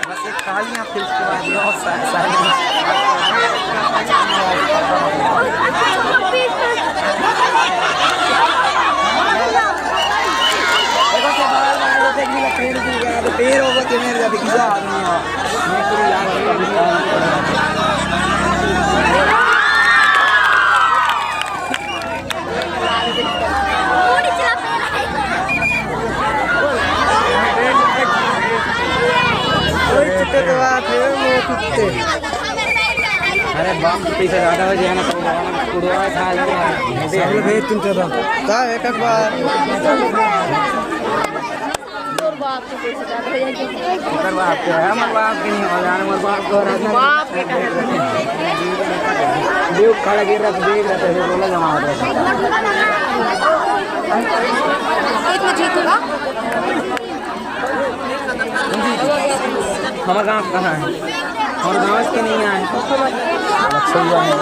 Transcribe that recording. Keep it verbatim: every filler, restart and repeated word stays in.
बस एक तालियां, फिर उसके बाद ये और सा-, सारे देखो, क्या बड़ा बड़ा, जैसे कि मेरा पैर गिर गया, तो पैर होगा तो मेरे जाते, किसी आदमी हो। अरे बाप, पीछे ज्यादा हो जाए ना, तो कुड़वा खा लेगा। सामने भेज तुम चलो। का एक एक बार। तोर बाप के पैसे ज्यादा हो जाएंगे। ओकर बाप के है, हमर बाप के नहीं हो जाने, हमर बाप को रखना। बाप के कहे। देव खड़ा गिर रहा, देख रहा था, बोला जमा हो रहा। इतना जीतूंगा। हमर गांव कहाँ है? हमर गांव के नहीं आए। अच्छा हुआ है।